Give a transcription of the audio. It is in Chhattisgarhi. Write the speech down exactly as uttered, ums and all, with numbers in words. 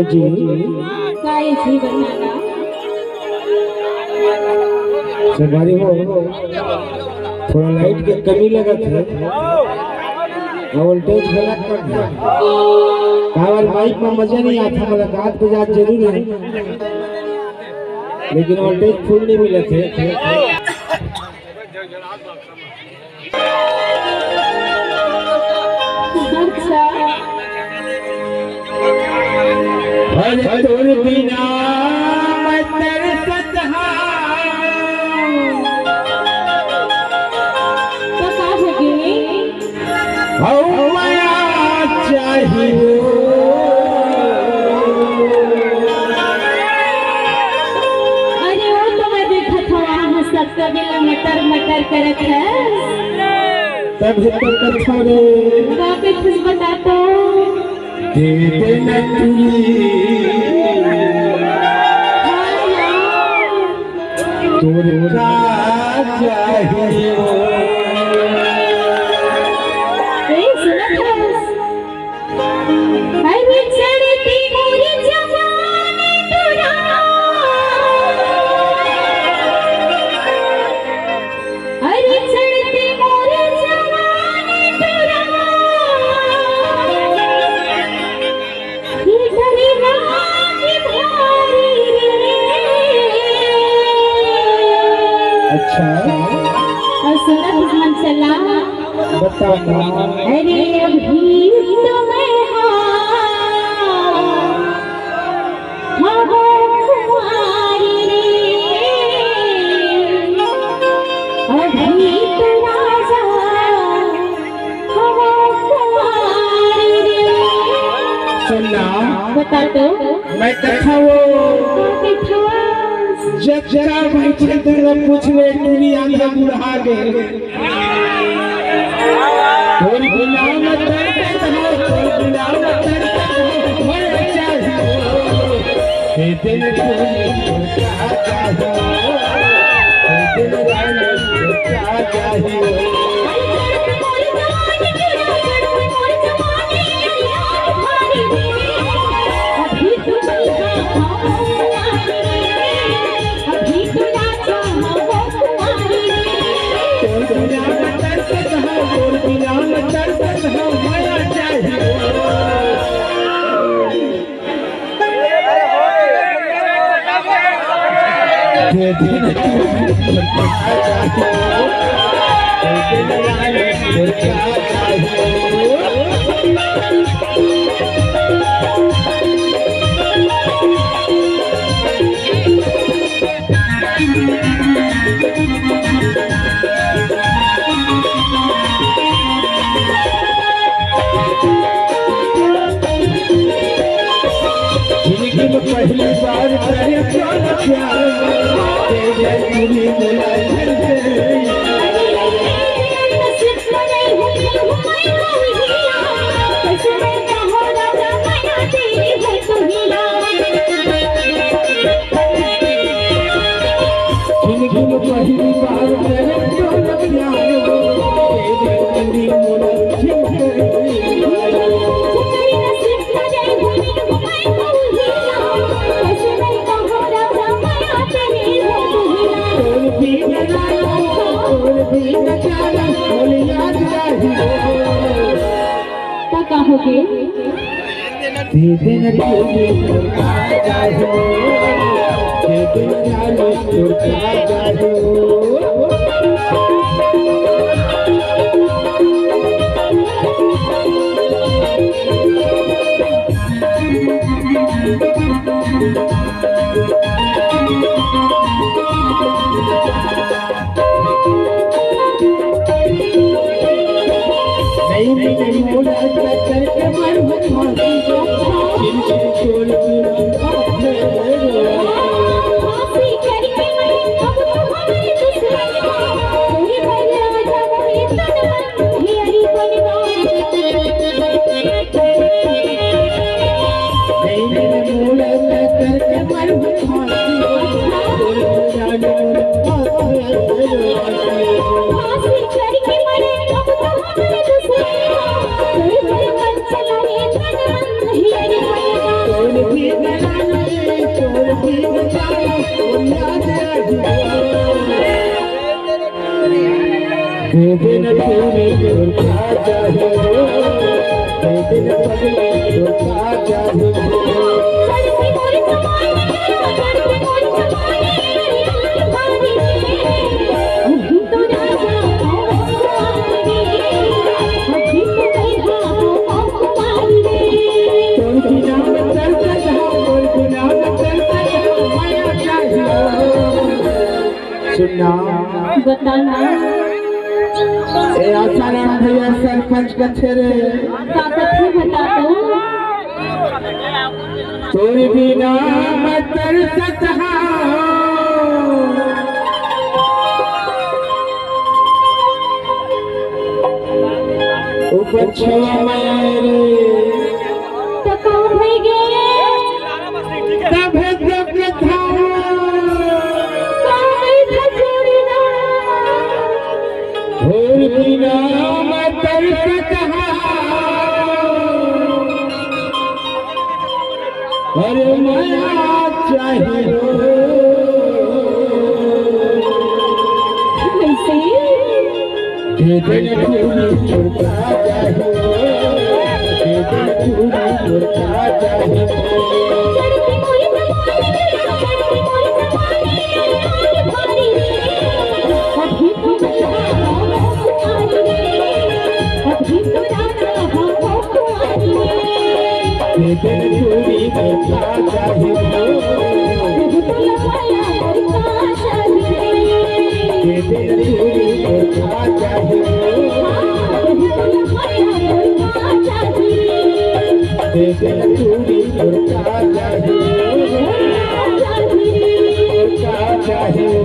जी। काय जी बनाना? संगवारी हो, थोड़ा लाइट के कमी लगत हे, वोल्टेज गलत कर दिया। काबर माइक में मजा नहीं आता, मतलब गात बजात जरूर है, लेकिन वोल्टेज फुल नहीं मिलत हे। अच्छा। अरे तोर बिना मैं तरसत हँव। तो का होगे? हऊ मया चाहिए। अरे वो तो मैं देखत हँव, वहाँ सबका बिल मटर मटर करत हे। तब तो कथा रे। का कथस बता तो? दे दे न तुरी। हाँ यार। तोर का चाहिए? ए, सुनत हस? अरे चढ़ती मोरी जवानी डोरा। अरे चढ़ती मोरी जवानी डोरा। ये डोरी रात भारी रे। अच्छा। अउ सुनत हस मन चला। बता ना। अरे अभी तो मैं हाँ, हाँ, हाँ, कुंवारी रे। अभी तो राजा, हाँ, कुंवारी रे। सुन ना। बता तो। मैं कथा वो। हाँ, कथा। जब जरा भाई चंद्र पूछ ले, टूरी आंधा बुढ़ा गए। तोर बिना मैं तरसत हँव, तोर बिना मैं तरसत हँव, मया चाहिए। हे दिल तोर का चाहिए, हे दिल रानी तोर का चाहिए। अभी तो राजा हो कुंवारी रे। तोर बिना मैं तरसत हँव, तोर बिना मैं तरसत हँव, मया चाहिए। दे दे न तू, मया चाहिए। दे दे न रानी, मया चाहिए। जिंदगी में पहली बार करे प्यार, प्यार, तेरे पूरी मुलाकात। त का होगे? दे दे न तू आ जाए हो, दे दे न जाने तू आ जाए हो। दे दे न तूने तोर का चाही हो, दे दे न पगली तोर का चाही हो। तोर बिना मैं तरसत हँव, तोर बिना मैं तरसत हँव, मया चाही हो। सुनना। बताना। ए आसाराम भैया सरपंच कथे रे। का कथे बता तो? तोर बिना मैं तरसत हँव। ओ बछवा मैं रे। त का होय गे? तभे जब धाम। का होय गे जोड़ी ना? तोर बिना मैं तरसत हँव। अरे मया चाही हो। कैसे? दे दे न चूड़ी तोर का चाही हो, दे दे न चूड़ी तोर का चाही हो। दे दे न चूड़ी तोर का चाही हो। दे दे न चूड़ी तोर का चाही हो। दे दे न चूड़ी तोर का चाही हो। तोर का चाही हो।